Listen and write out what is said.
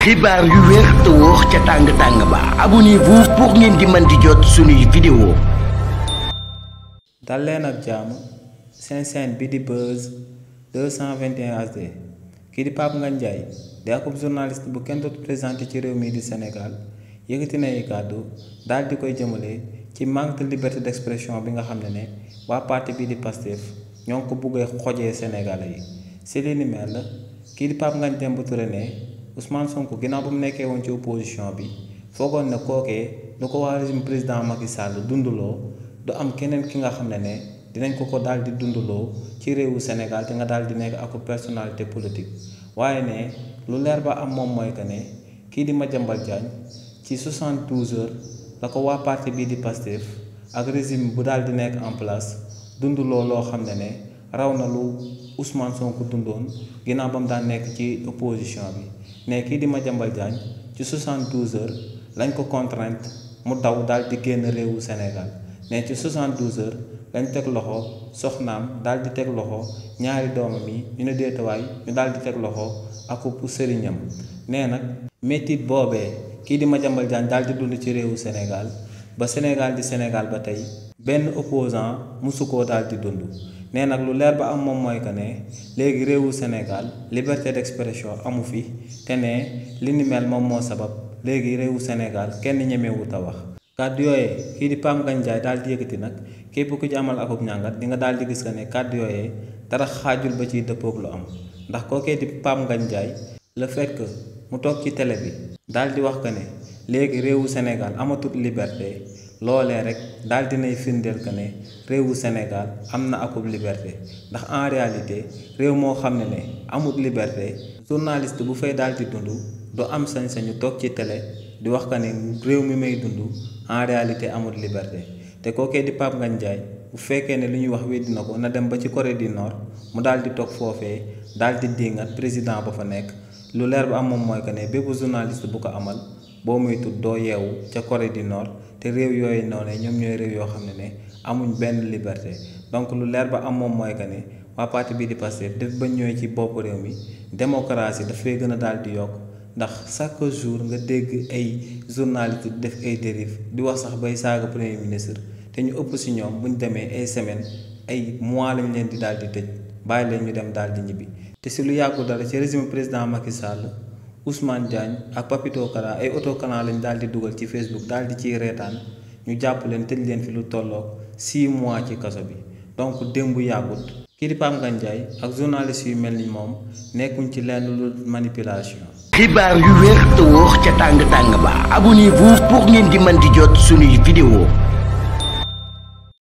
xibaar yu wér te wóor ca tàng ba abonnez-vous pour ngeen di mën di jot suñuy vidéo. dal leen ak jàmm seen chaîne bi di Buzz 221 HD kii di Pape Ngagne Ndiaye di akub journaliste bu kenn dootu présenté ci réew mi di Sénégal yëkkati na ay kàddu daal di koy jëmale ci manque de liberté d'expression bi nga xam ne waa parti bi di Pastef ñoo ngi ko buggee xojee Sénégalais yi si li ni mel la kii di Pape Ngagne Demba Touré ne Ousmane Sonko ginnaaw ba mu nekkee woon ci opposition bi foogoon ne kookee lu ko waa régime président Macky Sall dunduloo du am keneen ki nga xam ne dinañ ko daal di dunduloo ci réewu Sénégal te nga daal di nekk ak personnalité politique waaye ne lu leer ba am moom mooy que ne kii di Madiambal Diagne ci 72 heures la ko waa parti bii di Pastef ak régime bu daal di nekk en place dunduloo loo xam ne raw na lu Ousmane Sonko dundoon ginnaaw ba mu daan nekk ci opposition bi ne kii di Madiambal Diagne ci 72 heures lañ ko contrainte mu daw daal di génn réewu Sénégal ne ci 72 heures lañ teg loxo soxnaam daal di teg loxo ñaari doomam yi ñu ne déetawaay ñu daal di teg loxo akub sëriñam nee nag métit boobee kii di Madiambal Diagne daal di dund ci réewu Sénégal ba Sénégal di Sénégal ba tey benn opposant musu koo daal di dund nee nag lu leer ba am moom mooy que ne léegi réewu Sénégal liberté d'expression amu fi te ne li ni mel moom moo sabab léegi réewu Sénégal kenn ñemewut a wax kàddu yooyee kii di Pape Ngagne Ndiaye daal di yëkkati nag képp ku ci amal akub ñàngat di nga daal di gis que ne kàddu yooyee dara xaajul ba ciy dëppoog lu am ndax kookee di Pape Ngagne Ndiaye le fait que mu toog ci télé bi daal di wax que ne léegi réewu Sénégal amatul liberté loolee rek daal dinay firndeel que ne réewu Sénégal am na akub liberté ndax en réalité réew moo xam ne amul liberté journaliste bu fay daal di dund du am sañ-sañu toog ci télé di wax que ne réew mi may dund en réalité amul liberté te kookee di Pape Ngagne Ndiaye bu fekkee ne li ñuy wax weddi na ko na dem ba ci Corée du Nord mu daal di toog foofee daal di dingat président ba fa nekk lu leer ba am moom mooy que ne bépp journaliste bu ko amal boo muy tudd doo yeewu ca Corée du Nord te réew yooyu noonu ñoom ñooy réew yoo xam ne amuñ benn liberté donc lu leer ba am moom mooy que ne waa parti bii di Pastef def ba ñëwee ci bopp réew mi démocratie dafay gën a daal di yokk ndax chaque jour nga dégg ay journalistes di def ay dérives di wax sax bay saaga premier ministre te ñu ëpp si ñoom bu ñu demee ay semaines ay mois lañ leen di daal di tëj bàyyi leen ñu dem daal di ñibbi te si lu yàggu dara ci régime président Macky Sall Ousmane Diagne ak Papito Kara ay autocollant lañ daal di dugal ci Facebook daal di ciy reetaan ñu jàpp leen tëj leen fi lu tolloog 6 mois ci kaso bi donc démb yàggut kii di Pape Ngagne Ndiaye ak journalistes yu mel ni moom nekkuñ ci lenn lu manipulation. xibaar yu wér te wóor ca tàng ba abonnez-vous pour ngeen di mën di jot suñuy vidéo.